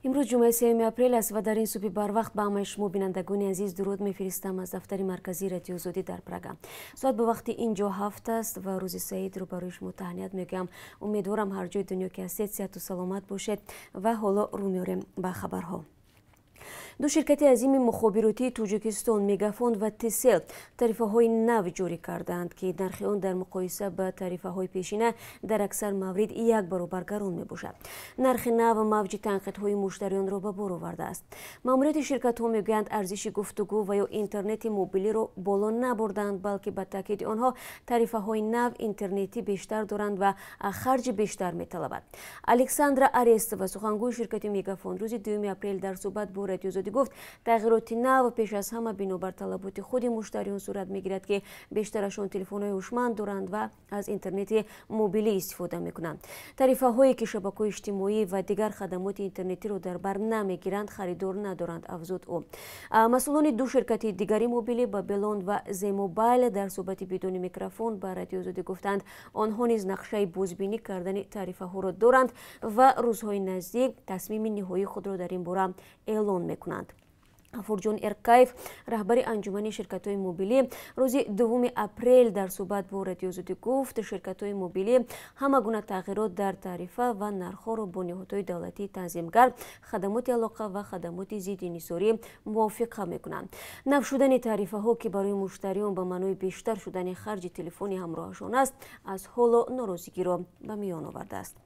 Имрӯз ҷумъаи 3 апрел аст ва дар ин субҳи барвақт ба ҳамаи шумо, бинандагони азиз, дуруд мефиристам аз дафтари марказии Радиои Озодӣ дар Прага. Соат ба вақти ин ҷо 7 аст ва рӯзи саидро барои шумо таҳният мегӯям. Умедворам, ҳар ҷои дунё ки ҳастед, сиҳату саломат бошед. Ва ҳоло рӯ меорем ба хабарҳо. Ду ширкати азими мухобиротии Тоҷикистон, Мегафон ва Тисел, тарифаҳои нав ҷорӣ кардаанд, ки нархи он дар муқоиса ба тарифаҳои пешина дар аксар маврид як баробар гарон мебошад. Нархи нав мавҷи танқидҳои муштариёнро ба бор овардааст. Маъмурияти ширкатҳо мегӯянд, арзиши гуфтугӯ ва ё интернети мобилиро боло набурданд, балки ба таъкиди онҳо, тарифаҳои нав интернетӣ бештар доранд ва харҷи бештар металабад. Александра Арестова, сухангӯи ширкати Мегафон, рӯзи 2 апрел дар суҳбат бо Радиои Озодӣ гуфт, тағйироти нав пеш аз ҳама бинобар талаботи худи муштариён сурат мегирад, ки бештарашон телефонҳои ҳушманд доранд ва аз интернети мобилӣ истифода мекунанд. Тарифаҳое, ки шабакаҳои иҷтимоӣ ва дигар хадамоти интернетиро дар бар намегиранд, харидор надоранд, афзуд ӯ. Масъулони ду ширкати дигари мобилӣ, Бабелон ва Земобайл, дар суҳбати бидуни микрофон ба Радиои Озодӣ гуфтанд, онҳо низ нақшаи бозбинӣ кардани тарифаҳоро доранд ва рӯзҳои наздик тасмими ниҳоии худро дар ин бора эълон мекунанд. Ғафурҷон Эркаев, раҳбари анҷумани ширкатҳои мобилӣ, рӯзи 2 апрел дар суҳбат бо Радиои Озодӣ гуфт, ширкатҳои мобилӣ ҳама гуна тағйирот дар тарифа ва нархҳоро бо ниҳодҳои давлатии танзимгар, хадамоти алоқа ва хадамоти зидди инҳисорӣ мувофиқа мекунанд. Нав шудани тарифаҳо, ки барои муштариён ба маънои бештар шудани харҷи телефони ҳамроҳашон аст, аз ҳоло норозигиро ба миён овардааст.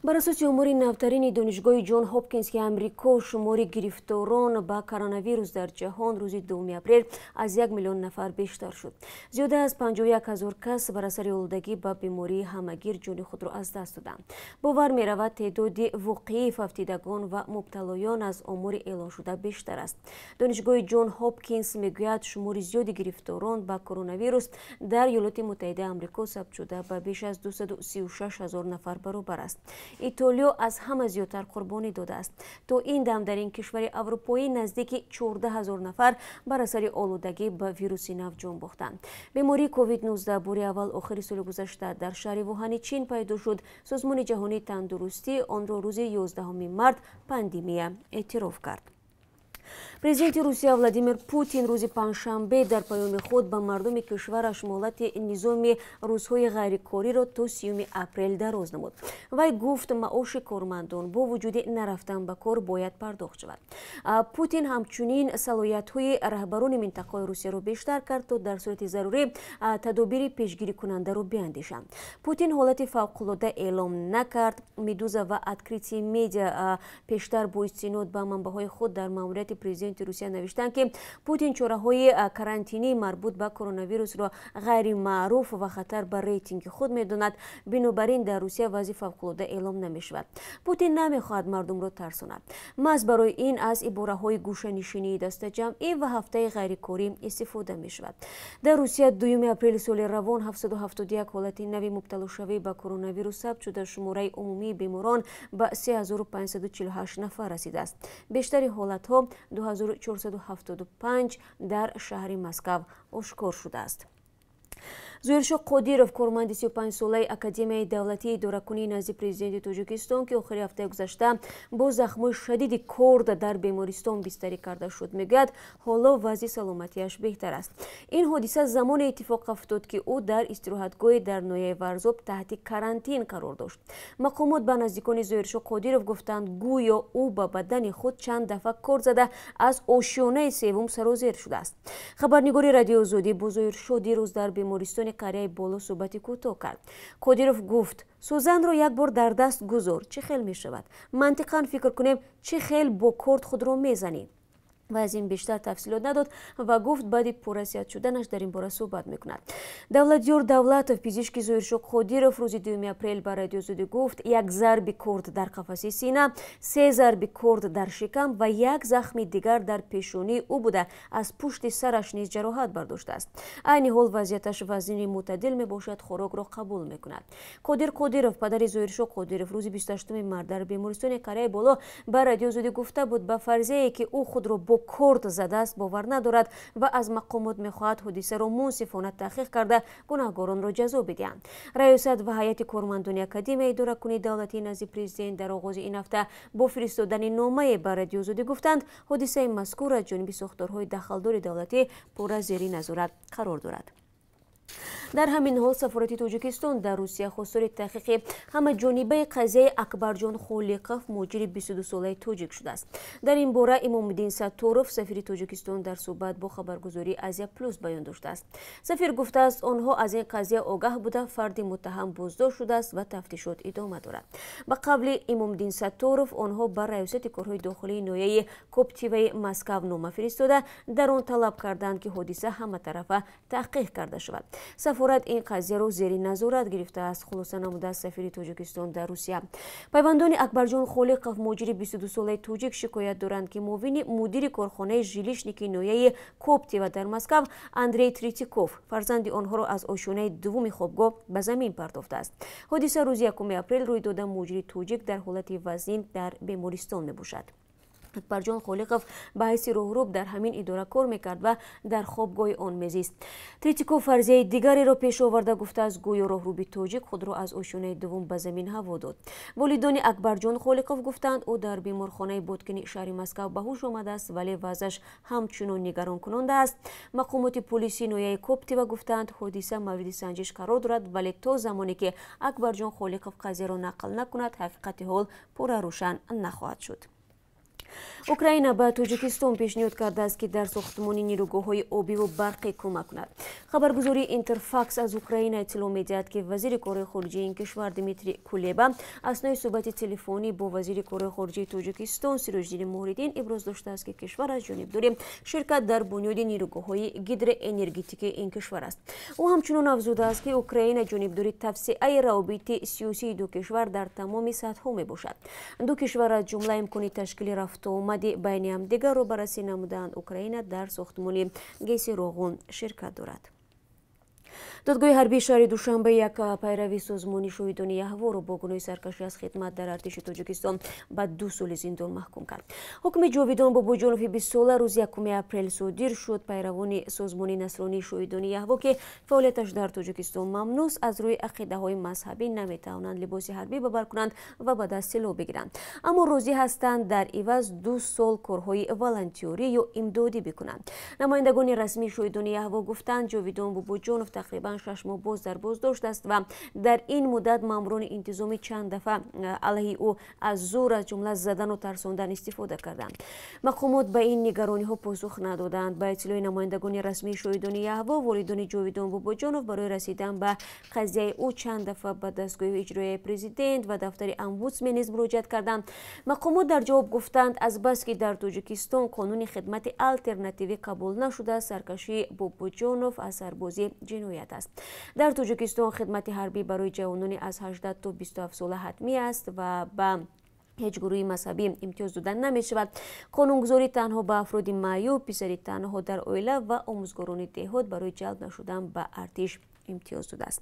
Бар асоси омори навтарини Донишгоҳи Ҷон Ҳопкински Амрико, шумори гирифторон ба коронавирус дар ҷаҳон рӯзи 2 апрел аз 1 миллион нафар бештар шуд. Зиёда аз 51 ҳазор кас бар асари олудагӣ ба бемории ҳамагир ҷони худро аз даст доданд. Бовар меравад, теъдоди воқеии фавтидагон ва мубталоён аз омори эълоншуда бештар аст. Донишгоҳи Ҷон Ҳопкинс мегӯяд, шумори зиёди гирифторон ба коронавирус дар Иёлоти Муттаҳидаи Амрико сабт шуда, ба беш аз 236 ҳазор нафар баробар аст. Итолиё аз ҳама зиёдтар қурбонӣ додааст. То ин дам дар ин кишвари аврупоӣ наздики 14 ҳазор нафар бар асари олудагӣ ба вируси нав ҷон бохтанд. Бемории COVID-19 бори аввал охири соли гузашта дар шаҳри Вуҳани Чин пайдо шуд. Созмони ҷаҳонии тандурустӣ онро рӯзи 11 март пандемия эътироф кард. Президенти Русия Владимир Путин рӯзи панҷшанбе дар паёми худ ба мардуми кишвараш муҳлати низоми рӯзҳои ғайрикориро то 30 апрел дароз намуд. Вай гуфт, маоши кормандон бо вуҷуди нарафтан ба кор бояд пардохт шавад. Путин ҳамчунин салоҳиятҳои раҳбарони минтақаҳои Русияро бештар кард, то дар сурати зарурӣ тадобири пешгирикунандаро биандешанд. Путин ҳолати фавқулода эълом накард. Медуза ва Открытие Медиа пештар бо истинод ба манбаъҳои худ дар маъмурияти президенти Русия навиштанд, ки Путин чораҳои карантинии марбут ба коронавирусро ғайримаъруф ва хатар ба рейтинги худ медонад, бинобар ин дар Русия вазъи фавқулода эълом намешавад. Путин намехоҳад мардумро тарсонад. Маҳз барои ин аз ибораҳои гӯшанишинии дастаҷамъӣ ва ҳафтаи ғайрикорӣ истифода мешавад. Дар Русия 2 апрели соли равон 771 ҳолати нави мубталошавӣ ба коронавирус сабт шуда, шумораи умумии беморон ба 3548 нафар расидааст. Бештари ҳолатҳо, 2475, дар шаҳри Москав ошкор шудааст. Зоҳиршоҳ Қодиров, корманди 35-солаи Академияи давлатии идоракунии назди президенти Тоҷикистон, ки охири ҳафтаи гузашта бо захмҳои шадиди корд дар бемористон бистарӣ карда шуд, мегӯяд, ҳоло вазъи саломатиаш беҳтар аст. Ин ҳодиса замоне иттифоқ афтод, ки ӯ дар истироҳатгоҳе дар ноҳияи Варзоб таҳти карантин қарор дошт. Мақомот ба наздикони Зоҳиршоҳ Қодиров гуфтанд, гӯё ӯ ба бадани худ чанд дафъа корд зада, аз ошёнаи севум сарозер шудааст. Хабарнигори Радиои Озодӣ бо Зоҳиршоҳ дирӯз дар бемористони қарияи Боло суҳбати кӯтоҳ кард. Қодиров гуфт: «Сӯзанро як бор дар даст гузор, чӣ хел мешавад? Мантиқан фикр кунем, чӣ хел бо корд худро мезанӣ?» Ва аз ин бештар тафсилот надод ва гуфт, баъди пурра сиҳат шуданаш дар ин бора суҳбат мекунад. Давлатёр Давлатов, пизишки Зоҳиршоҳ Қодиров, рӯзи 2 апрел ба Радиои Озодӣ гуфт, як зарби корд дар қафаси сина, се зарби корд дар шикам ва як захми дигар дар пешонии ӯ буда, аз пушти сараш низ ҷароҳат бардоштааст. Айни ҳол вазъияташ вазнини мӯътадил мебошад, хӯрокро қабул мекунад. Қодир Қодиров, падари Зоҳиршоҳ Қодиров, рӯзи 28 март дар бемористони қарияи Боло ба Радиои Озодӣ гуфта буд, ба фарзияе ки ӯ худро бо бо корд задааст бовар надорад ва аз мақомот мехоҳад ҳодисаро мунсифона таҳқиқ карда гунаҳгоронро ҷазо бидиҳанд. Раёсат ва ҳайати кормандони Академияи идоракунии давлатии назди президент дар оғози ин ҳафта бо фиристодани номае ба Радиои Озодӣ гуфтанд, ҳодисаи мазкур аз ҷониби сохторҳои дахлдори давлатӣ пурра зери назорат қарор дорад. Дар ҳамин ҳол сафорати Тоҷикистон дар Русия хостори таҳқиқи ҳамаҷонибаи қазияи Акбарҷон Холиқов, муҳоҷири 22-солаи тоҷик шудааст. Дар ин бора Имомуддин Сатторов, сафири Тоҷикистон, дар суҳбат бо хабаргузории Азия Плюс баён доштааст. Сафир гуфтааст, онҳо аз ин қазия огаҳ буда, фарди муттаҳам боздошт шудааст ва тафтишот идома дорад. Ба қавли Имомуддин Сатторов, онҳо ба раёсати корҳои дохилии ноҳияи Коптиваи Москав нома фиристода, дар он талаб карданд, ки ҳодиса ҳаматарафа таҳқиқ карда шавад. Сафорат ин қазияро зери назорат гирифтааст, хулоса намудааст сафири Тоҷикистон дар Русия. Пайвандони Акбарҷон Холиқов, муҳоҷири 22-солаи тоҷик, шикоят доранд, ки муовини мудири корхонаи жилищники ноҳияи Коптива дар Москав Андрей Третьяков фарзанди онҳоро аз ошёнаи дуввуми хобгоҳ ба замин партофтааст. Ҳодиса рӯзи 1 апрел рӯй дода, муҳоҷири тоҷик дар ҳолати вазнин дар бемористон мебошад. Акбарҷон Холиқов ба ҳайси роҳруб дар ҳамин идора кор мекард ва дар хобгоҳи он мезист. Третьяков фарзияи дигареро пеш оварда гуфтааст, гӯё роҳруби тоҷик худро аз ошёнаи дуввум ба замин ҳаво дод. Волидони Акбарҷон Холиқов гуфтанд, ӯ дар беморхонаи Боткини шаҳри Москав ба ҳуш омадааст, вале вазъаш ҳамчунон нигаронкунанда аст. Мақомоти полиси ноҳияи Коптива гуфтанд, ҳодиса мавриди санҷиш қарор дорад, вале то замоне ки Акбарҷон Холиқов қазияро нақл накунад, ҳақиқати ҳол пурра рӯшан нахоҳад шуд. Украина ба Тоҷикистон пешниҳод кардааст, ки дар сохтмони нерӯгоҳҳои обиву барқӣ кӯмак кунад. Хабаргузории Интерфакс аз Украина иттилоъ медиҳад, ки вазири корҳои хориҷии ин кишвар Дмитрий Кулеба аснои суҳбати телефонӣ бо вазири корҳои хориҷии Тоҷикистон Сироҷиддини Муҳриддин иброз доштааст, ки кишвар аз ҷонибдори ширкат дар бунёди нерӯгоҳҳои гидроэнергетикии ин кишвар аст. Ӯ ҳамчунон афзудааст, ки Украина ҷонибдори тавсеаи равобити сиёсии ду кишвар дар тамоми сатҳҳо мебошад. Ду кишвар аз ҷумла имкони ташкили рафтуомади байни ҳамдигарро баррасӣ намуданд. Украина дар сохтмони ГЭСи Роғун ширкат дорад. Додгоҳи ҳарбии шаҳри Душанбе як пайрави созмони шоҳидони Яҳворо бо гуноҳи саркашӣ аз хидмат дар артиши Тоҷикистон ба 2 соли зиндон маҳкум кард. Ҳукми Ҷовидон Бобоҷонови 20-сола рӯзи 1 апрел содир шуд. Пайравони созмони насронии шоҳидони Яҳво, ки фаъолияташ дар Тоҷикистон мамнӯъст, аз рӯи ақидаҳои мазҳабӣ наметавонанд либоси ҳарбӣ бабар кунанд ва ба даст силоҳ бигиранд, аммо розӣ ҳастанд дар иваз 2 сол корҳои волонтёрӣ ё имдодӣ бикунанд. Намояндагони расмии шоҳидони Яҳво гуфтанд, Ҷовидон Бобоҷонов тақрибан 6 моҳ боз дар боздошт аст ва дар ин муддат маъмурони интизомӣ чанд дафъа алайҳи ӯ аз зӯр, аз ҷумла задану тарсондан истифода карданд. Мақомот ба ин нигарониҳо посух надоданд. Ба иттилои намояндагони расмии шоҳидони Яҳво, волидони Ҷовидон Бобоҷонов барои расидан ба қазияи ӯ чанд дафъа ба дастгоҳи иҷроияи президент ва дафтари омбудсмен низ муроҷиат карданд. Мақомот дар ҷавоб гуфтанд, азбаски дар Тоҷикистон қонуни хидмати алтернативӣ қабул нашудааст, саркашии Бобоҷонов аз сарбозӣ ҷиноят аст. Дар Тоҷикистон хидмати ҳарбӣ барои ҷавонони аз 18 то 27 сола ҳатмӣ аст ва ба ҳеҷ гурӯҳи мазҳабӣ имтиёз дода намешавад. Қонунгузорӣ танҳо ба афроди маъюб, писари танҳо дар оила ва омӯзгорони деҳот барои ҷалб нашудан ба артиш имтиёз додааст.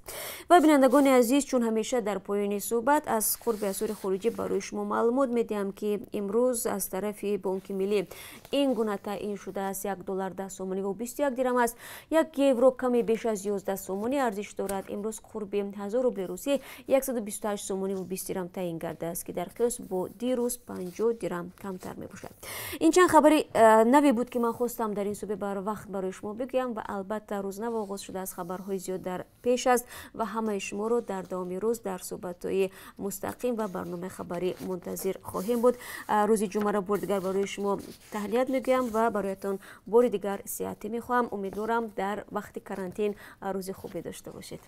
Ва бинандагони азиз, чун ҳамеша дар поёни суҳбат аз қурби асъори хориҷӣ барои шумо маълумот медиҳам, ки имрӯз аз тарафи Бонки Миллӣ ин гуна таъин шудааст: 1 доллар 10 сомонӣ ва 21 дирам аст, 1 евро каме беш аз 11 сомонӣ арзиш дорад. Имрӯз қурби 1000 рубли русӣ 128 сомонӣ ва 20 дирам таъин гардааст, ки дар қиёс бо дирӯз 50 дирам камтар мебошад. Ин чанд хабари наве буд, ки ман хостам дар ин субҳи барвақт барои шумо бигӯям ва албатта рӯз нав оғоз шудааст, хабарҳои зиёд дар пеш аст ва ҳамаи шуморо дар давоми рӯз дар суҳбатҳои мустақим ва барномаи хабарӣ мунтазир хоҳем буд. Рӯзи ҷумъаро бори дигар барои шумо таҳният мегӯям ва бароятон бори дигар сиҳатӣ мехоҳам. Умедворам, дар вақти карантин рӯзи хубе дошта бошед.